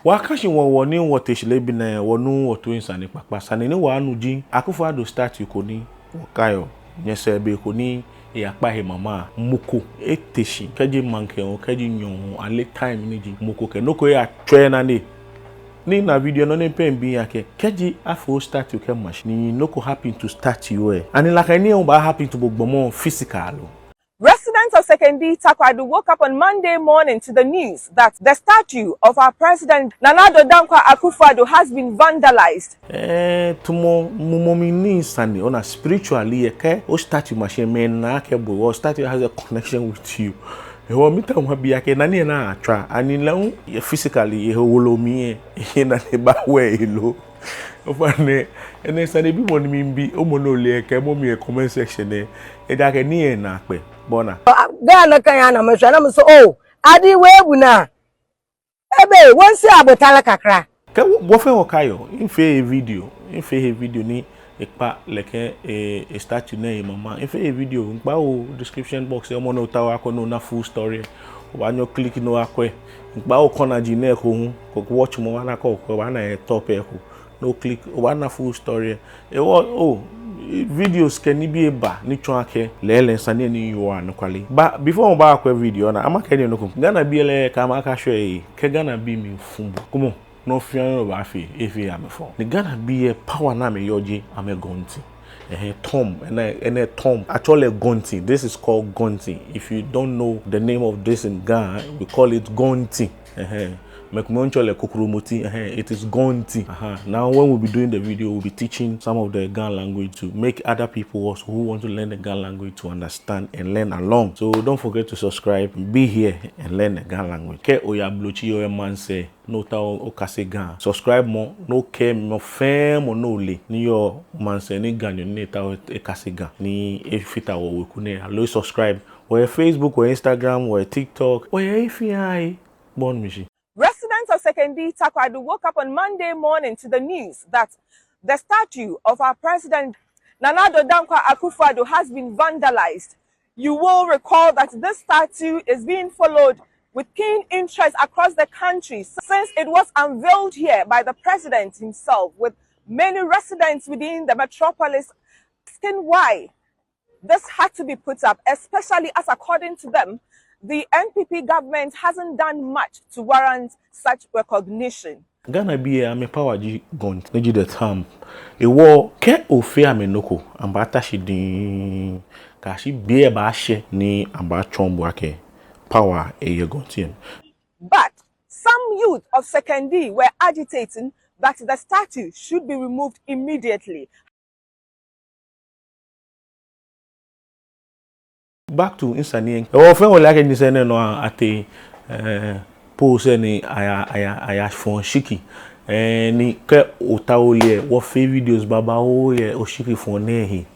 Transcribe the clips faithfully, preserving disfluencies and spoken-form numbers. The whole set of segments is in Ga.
Wɔkã shi wɔwo ni wɔte shi leebi nɛɛ, wɔnu wɔtoiŋ sane kpakpa. Sane ni wɔnu ji Akufo-Addo statue ko ni wɔkaiɔ. Nyɛsɛɛ be ko ni eyakpa he mama, mɔ ko ete shi, kɛji maŋkɛ oo, kɛji nyɔɔŋ oo, ale time ni ji, mɔ ko kɛ nɔ ko eyatswa enane. Ni mina video nɔ ni pɛ mibi akɛ, kɛji afee statue kɛma shi ni nɔ ko happen to statue lɛ, ani nakai nii lɛ baa happen to bo gbɔmɔ physical lo? Residents of Sekondi Takoradi woke up on Monday morning to the news that the statue of our president, Nana Addo Dankwa Akufo-Addo, has been vandalized. Eh, tamɔ mumɔ mli sane, ona, spiritually lɛ, kɛ o statue ma shi, mɛi naa akɛ bo, o statue has a connection with you. Ehewɔ mitao mabi akɛ, nane ni atswa, ani lɛ hu, yɛ physically, yɛ wolo mli lɛ, enane baa wɛ lo? Ofainɛ, enɛ sane bimɔ ni mibi, o mɔ ni ole lɛ, kɛɛmɔ mi yɛ comment section lɛ, ejaakɛ nii lɛ naakpɛɛ, bɔ ni. Ga nakai ana mishwa na miso, oh, adi we bu na. Ebe, wɔnsi abotala kakra. Kɛ wɔ, wɔfɛɛ wɔkaiɔ, mifee video, mifee video ni ekpa lɛ kɛ, eh, eh, statue nɛɛ mama. Mifee video, mikpaa o description box lɛ, mɔ ni otaoɔ akwɛ ni ona full story. Obaanyɛ o click ni okwɛ. Mikpaa o corner ji nɛɛ ko hu, ko watch mɔ wa na ko, ko wa na e top lɛ ko. Ni o click, obaana full story lɛ. Ehewɔ, oh, videos kɛ nibii eba ni tsɔɔ akɛ lɛɛlɛŋ sane ni yɔɔ anɔkwale. But before wɔbaakwɛ video lɛ, ona, ama makɛɛ nyɛ nɔ ko. Ghanabii lɛ, kɛ amɛkashwɛ lɛ, kɛ Ghanabii miifu bo, kwɛmɔ, nɔ fɛɛ nɔ ni obaafee, efee amɛ fɛo. Ni Ghanabii lɛ power ni amɛyɔɔ ji amɛ gɔnti. Ɛhɛɛ, thumb, enɛ, enɛ thumb. Actually, gɔnti. This is called gɔnti. If you don't know the name of this in Ga, we call it gɔnti. Ɛhɛɛ. Mɛi komɛi miitsɛ lɛ kokromoti. Ɛhɛɛ, it is gɔnti. Aha. Now, when we'll be doing the video, we'll be teaching some of the Ga language to make other people also who want to learn the Ga language to understand and learn along. So don't forget to subscribe. Be here and learn the Ga language. Kɛ oya Ablotsiri, oya maŋsɛɛ, ni otaoɔ okase Ga, subscribe mɔ, ni okɛɛ mɔ fɛɛ mɔ ni ole ni yɔɔ maŋsɛɛ ni Ganyo ni etaoɔ ekase Ga, ni efata wɔweku nɛɛ, aloo subscribe. Wɔyɛ Facebook, wɔyɛ Instagram, wɔyɛ TikTok, wɔyɛ he fɛɛ he. Bɔ ni mishi. Residents of Sekondi Takoradi woke up on Monday morning to the news that the statue of our president, Nana Addo Dankwa Akufo-Addo, has been vandalized. You will recall that this statue is being followed with keen interest across the country since it was unveiled here by the president himself, with many residents within the metropolis asking why this had to be put up, especially as, according to them, the N P P government hasn't done much to warrant such recognition. Ghanabii lɛ, amɛ power ji gɔnti, ni ji the thumb. Ehewɔ kɛ ofee amɛ nɔ ko, amɛbaata shi diŋŋ, kɛyashi be lɛ baashɛ ni amɛbaatsɔɔ bo akɛ power lɛ yɛ gɔnti lɛ mli. But some youth of Sekondi were agitating that the statue should be removed immediately. Back to nsane. Wɔfɛɛ wɔle akɛ nyɛsɛɛ nɛɛ nɔ atee, eh, post lɛ ni aya, aya, ayafɔ oshiki. Eh, ni kɛ otaoɔ ole lɛ, wɔfee videos babaoo yɛ oshikifɔɔ nɛɛ he.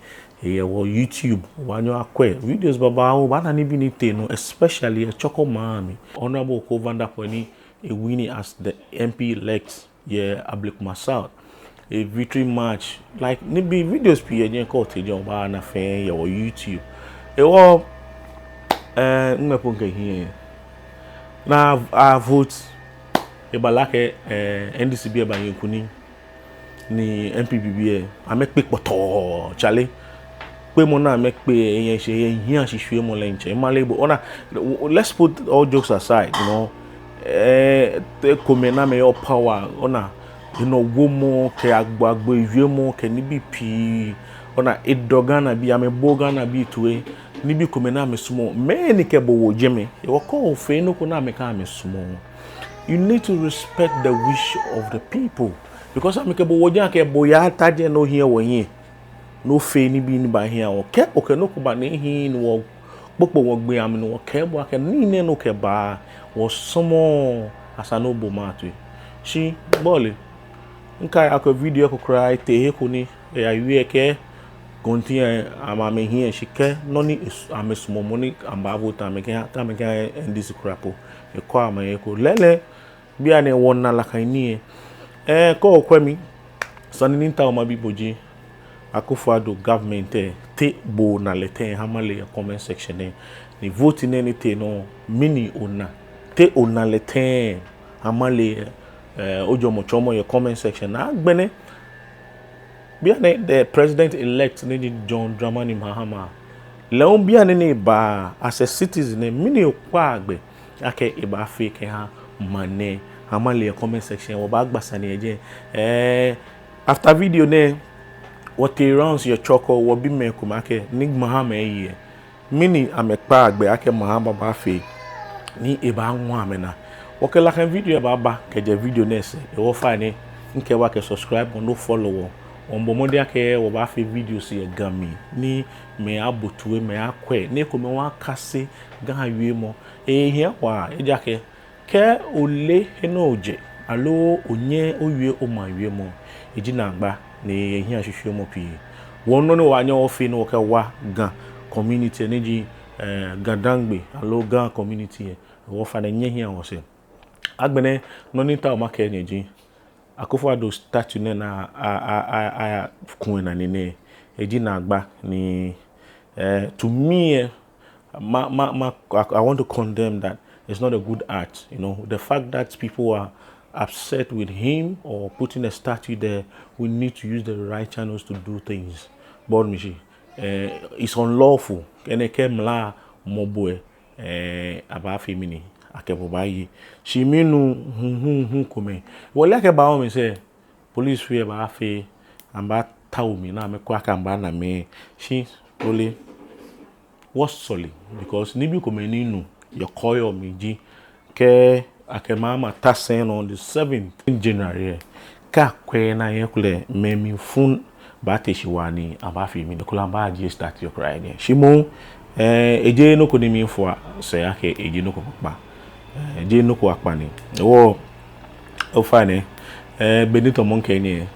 Eyɛ wɔ YouTube, obaanyɛ okwɛ videos babaoo, obaana nibii ni tee nɔ, especially yɛ Chorkor maŋ mli. Honorable Oko Vanderpuye ni ewin as the M P elect yɛ Ablekuma South. E victory march, like, nibii videos pii yɛ jɛi, kɛ otee jɛi obaana fɛɛ yɛ wɔ YouTube. Ehewɔ, eh, ŋmɛnɛ po mikɛɛ hiɛ. Ni a vote, eba like, eh, N D C bii lɛ baye kunim. Ni N P P bii lɛ, amɛkpe kpɔtɔɔ, chale. Kpemɔ ni amɛkpe lɛ, eyɛ shi, eyɛ hiɛ shishwiemɔ lɛ ntsɛ. Male bo, ona, let's put all jokes aside, you know. Eh, te komɛi ni amɛyɔɔ power, ona, enɔ womɔ, kɛ agbo agbo ewiemɔ, kɛ nibii pii. Ona, edɔ Ghanabii, amɛbo Ghanabii toi. Nibii komɛi ni amɛsumɔɔ. Mɛni kɛ bo wo jɛmɛ? Ehewɔ kɛ ofee nɔ ko ni amɛkɛɛ amɛsumɔɔɔ, you need to respect the wish of the people. Because amɛkɛ bo wo jɛi akɛ bo yata jɛi ni ohiɛ wɔhiɛ, ni ofee nibii ni baahi wɔ. Kɛ okɛ nɔ ko ba ni ehiii ni wɔkpokpo wɔgbee amli ni wɔkɛɛ bo akɛ nii nɛɛ ni okɛba, wɔsumɔɔɔ, esa ni obo maŋ toi. Shi bo ole, mikai akwɛ video ko kwraa, etee he ko ni eyawie akɛ gɔnti lɛ ama amɛhiɛ shi kɛ nɔ ni es-, amɛsumɔɔ, mɔ ni amɛbaavote amɛkɛha, kɛ amɛkɛha N D C kwraa po, ekɔ amɛ eko. Lɛɛlɛŋ, bianɛ wɔnaa nakai nii lɛ. Eh, kɛ okwɛ mi, sane ni mitaoɔ mabi bo ji, Akufo-Addo government lɛ, te bo ona lɛ tɛŋŋ, ha male yɛ comment section lɛ. Ni vote nɛɛ ni tee nɔ, mɛni ona? Te ona lɛ tɛŋŋ, ha male yɛ eh, ojwɛŋmɔ tsɔɔmɔ yɛ comment section. Ni agbɛnɛ, bianɛ the president-elect ni ji John Dramani Mahama, lɛ hu bianɛ ni eba as a citizen nɛɛ, mɛni okpaa gbɛ akɛ ebaafee kɛha maŋ nɛɛ? Hã male yɛ comment section, wɔbaagba sane lɛ jɛi. Eh, after video nɛɛ, wɔtee rounds yɛ Chorkor, wɔbi mɛi komɛi akɛ ni Mahama eye lɛ, mɛni amɛkpaa gbɛ akɛ Mahama baafee ni ebaaŋɔɔ amɛnaa. Wɔkɛ nakai video lɛ baaba kɛjɛ video nɛɛ sɛɛ. Hewɔ ofainɛ, mikɛɛ bo akɛ subscribe, ni o follow wɔ. Wɔmiibɔ mɔdɛŋ akɛ wɔbaafee videos yɛ Ga mli ni mɛi abo toi, mɛi akwɛ, ni ekomɛi hu akase Ga wiemɔ. Ehia waa, ejaakɛ kɛ oleee he ni ojɛ, aloo onyɛɛɛ owie omaŋ wiemɔ, eji naagba ni ehiaa shishwiemɔ pii. Wɔ nɔ ni wɔbaanyɛ wɔfee ni wɔkɛwa Ga community ni ji, eh, Ga-Dangme aloo Ga community lɛ, hewɔ ofainɛ nyɛhiɛa wɔsɛɛ. Agbɛnɛ, nɔ ni mitao makɛɛ nyɛ ji, Akufo-Addo statue nɛɛ ni a, a, a, a, ayaku enane nɛɛ, eji naagba ni, eh, to me, eh, ma, ma, ma, I, I want to condemn that. It's not a good act, you know. The fact that people are upset with him or putting a statue there, we need to use the right channels to do things. Bɔ ni mishi, eh, it's unlawful. Enɛ kɛ mla mɔ bo lɛ, eh, abaafee mɛni, akɛ bo baaye. Shi minu huhuhu komɛi. Wɔle akɛ baa wɔmli sɛɛ, policefoi lɛ baafee, amɛbaatao mli ni amɛkwɛ akɛ amɛbaana mɛi. Shi ole, wɔsɔle, because nibii komɛi ni minu yɛ kɔɔyɔɔ mli ji, kɛ akɛ Mahama ta sɛi nɔ on the seventh January lɛ, kɛ akwɛ ni akwɛ lɛ, mɛi mlifu baate shi waa ni abaafee mɛni, kulɛ abaajie statue lɛ kwraa lɛ. Shi moŋ, eh, ejeee nɔ ko ni miifɔ sɛɛ akɛ eji nɔ ko kpakpa. Eh, ejeee nɔ ko kpakpa ni. Hewɔ, ofainɛ, eh, be ni tamɔ mikɛɛ nyɛ,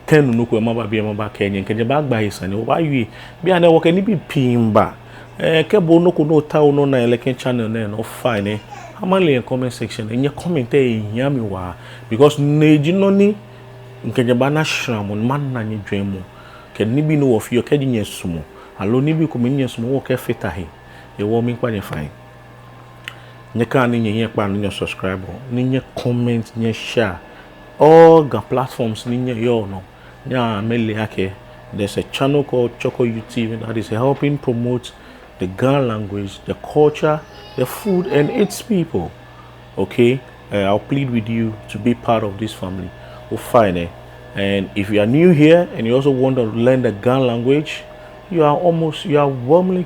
kɛ minu nɔ ko lɛ, maba biɛ mabakɛɛ nyɛ, mikɛ nyɛ baagba he sane, wɔbaawie. Bianɛ wɔkɛ nibii pii miiba. Eh, kɛ bo nɔ ko ni otaoɔ ni ona yɛ nɛkɛ channel nɛɛ nɔ, ofainɛ, hã male yɛ comment section, nyɛ comment lɛ ehia mi waa. Because no ji nɔ ni mikɛ nyɛ baana shramɔ, ni mana nyɛjwɛŋmɔ kɛ nibii ni wɔfeɔ, kɛji nyɛsumɔɔ, aloo nibii komɛi ni nyɛsumɔɔ wɔkɛfata he. Hewɔ miikpa nyɛ fai. Nyɛkɛɛ ni nyɛhiɛ kpa ni nyɛ subscribe, ni nyɛ comment, nyɛ share. All Ga platforms ni nyɛyɔɔ nɔ, nyɛha amɛle akɛ there's a channel called Chorkor Youth T V that is helping promote the Ga language, the culture, the food, and its people. Okay? Uh, I'll plead with you to be part of this family. Ofainɛ. And if you are new here and you also want to learn the Ga language, you are almost, you are warmly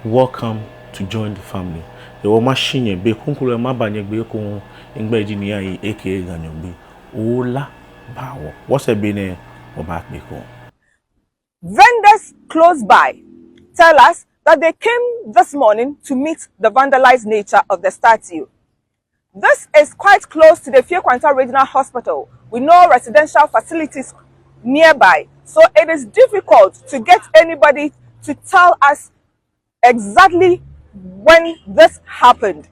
welcome to join the family. Hewɔ mashi nyɛ, be kroko lɛ maba nyɛgbɛ ekoŋŋ, migbɛi ji Nii Ayi aka Ganyo Gbi. Ola ba wɔ. Wɔsɛɛ be nɛɛ, wɔbaakpe ekoŋŋ. Vendors close by tell us that they came this morning to meet the vandalized nature of the statue. This is quite close to the Fieh Kwantar Regional Hospital, with no residential facilities nearby, so it is difficult to get anybody to tell us exactly when this happened.